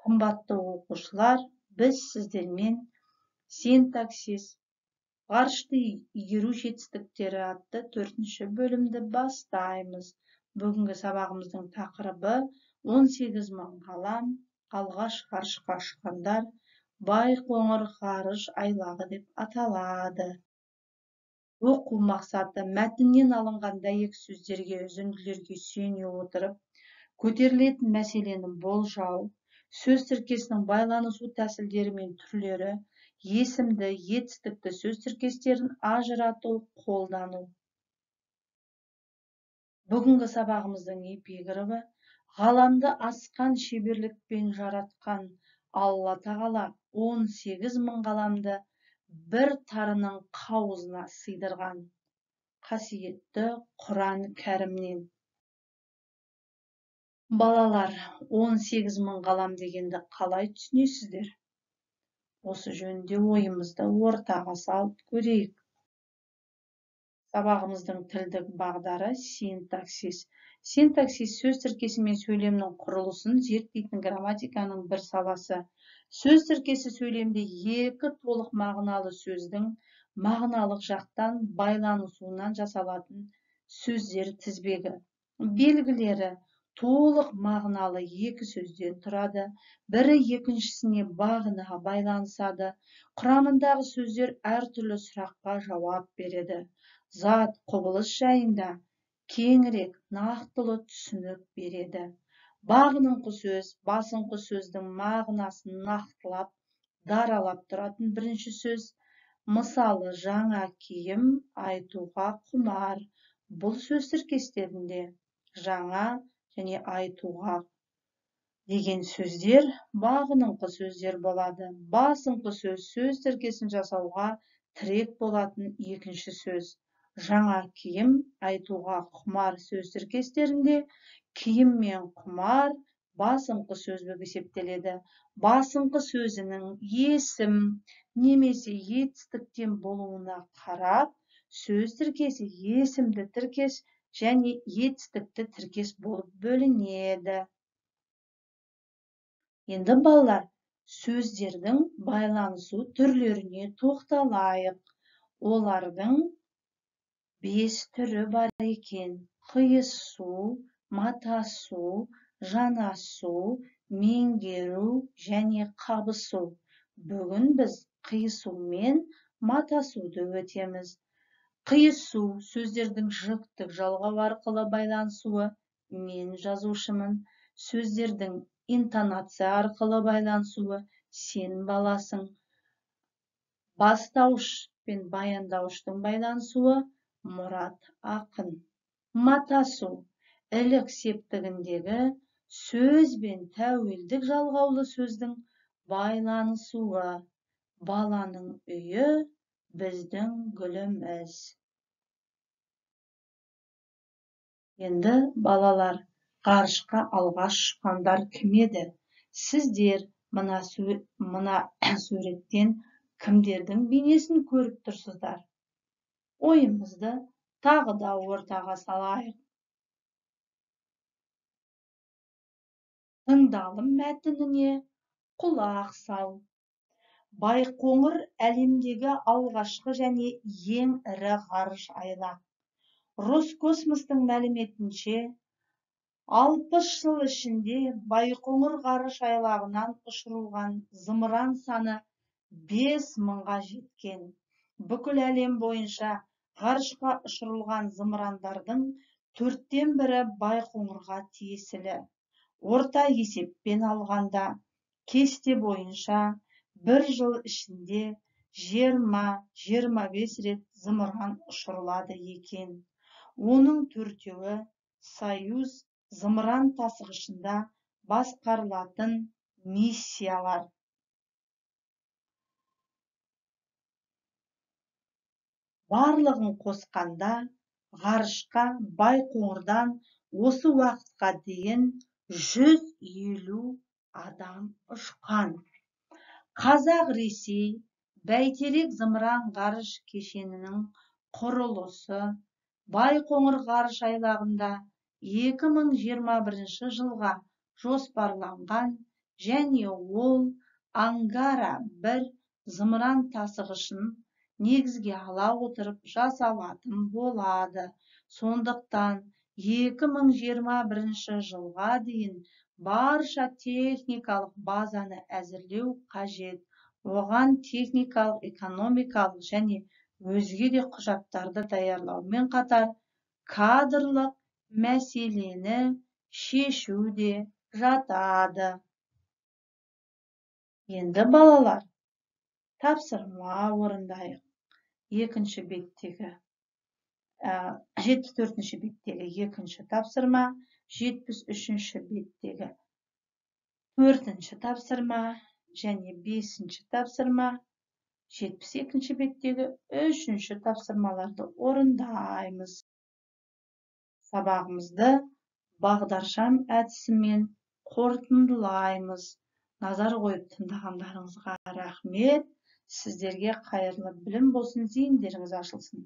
Қымбатты оқушылар, біз сіздермен синтаксис, ғарышты игеру жетістіктері атты 4-ші бөлімді бастаймыз. Бүгінгі сабағымыздың тақырыбы 18 мың ғалам, алғаш ғарышқа ұшқандар, Байқоңыр ғарыш айлағы деп аталады. Оқу мақсаты: мәтіннен алынған дәйек сөздерге, үзінділерге сүйене отырып, көтерілетін мәселені болжау, сөз тіркесінің байланысу тәсілдері мен түрлері, есімді, етістікті сөз тіркестерін ажырату, қолдану. Бүгінгі сабағымыздың эпиграфы: ғаламды асқан шеберлікпен жаратқан Алла Тағала 18 мың ғаламды бір тарының қауызына сыйдырған. Қасиетті Құран кәрімнен. Балалар, 18 мың ғалам дегенді қалай түсінесіздер? Осы жөнінде ойымызды ортаға салып көрейік. Сабағымыздың тілдік бағдары синтаксис. Синтаксис сөз тіркесі мен сөйлемнің құрылысын зерттейтін грамматиканың бір саласы. Сөз тіркесі сөйлемде екі толық мағыналы сөздің мағыналық жақтан байланысуынан жасалатын сөздер тізбегі. Белгілері: толық мағыналы екі сөзден тұрады, бірі екіншісіне бағына байланысады. Құрамындағы сөздер әртүрлі сұраққа жауап береді. Зат, құбылыс жайында кеңірек, нақтылы түсінік береді. Бағыныңқы сөз, басыңқы сөздің мағынасын нақтылап, даралап тұратын бірінші сөз. Мысалы, жаңа киім, айтуға құмар. Бұл сөз тіркестерінде жаңа және айтуға деген сөздер бағыныңқы сөздер болады. Басыңқы сөз сөз тіркесін жасауға тірек болатын екінші сөз. Жаңа киім, айтуға құмар сөз тіркестерінде киім мен құмар басыңқы сөз болып есептеледі. Басыңқы сөзінің есім немесе етістіктен болуына қарап, сөз тіркесі есімді тіркес және етістікті тіркес болып бөлінеді. Енді балалар, сөздердің байланысу түрлеріне тоқталайық. Олардың 5 түрі бар екен: қиысу, матасу, жанасу, меңгеру және қабысу. Бүгін біз қиысу мен матасуды өтеміз. Қиысу сөздердің жіктік жалғау арқылы байланысуы, мен жазушымын. Сөздердің интонация арқылы байланысуы, сен баласың. Бастауыш пен баяндауыштың байланысуы, Мұрат ақын. Матасу ілік септігіндегі сөз бен тәуелдік жалғаулы сөздің байланысуы. Баланың үйі біздің гүліміз. Енді балалар, ғарышқа алғаш ұшқандар кім еді? Сіздер мына суреттен кімдердің бейнесін көріп тұрсыздар? Ойымызды тағы да ортаға салайық. Тыңдалым мәтініне құлақ сал. Байқоңыр әлемдегі алғашқы және ең ірі ғарыш айлағы. Роскосмостың мәліметінше, 60 жыл ішінде Байқоңыр ғарыш айлағынан ұшырылған зымыран саны 5 мыңға жеткен. Бүкіл әлем бойынша ғарышқа ұшырылған зымырандардың 1/4-і Байқоңырға тиесілі. Орта есеппен алғанда, кесте бойынша бір жыл ішінде 20-25 рет зымыран ұшырылады екен. Оның 4-еуі Союз зымыран тасығышында басқарылатын миссиялар. Барлығын қосқанда, ғарышқа Байқоңырдан осы уақытқа дейін 150 адам ұшқан. Қазақ-Ресей Бәйтерек зымыран ғарыш кешенінің құрылысы Байқоңыр ғарыш айлағында 2021 жылға жоспарланған Және ол Ангара-1 зымыран тасығышын негізге ала отырып жасалатын болады. Сондықтан 2021 жылға дейін барша техникалық базаны әзірлеу қажет. Оған техникалық, экономикалық және өзге де құжаттарды даярлаумен қатар кадрлық мәселені шешу де жатады. Енді, балалар, тапсырма орындайық. Екінші беттегі, 74-беттегі екінші тапсырма, 73-беттегі төртінші тапсырма және бесінші тапсырма, 72-беттегі үшінші тапсырмаларды орындаймыз. Сабағымызды бағдаршам әдісімен қорытындылаймыз. Назар қойып тыңдағандарыңызға рахмет. Сіздерге қайырлы білім болсын, зейіндеріңіз ашылсын.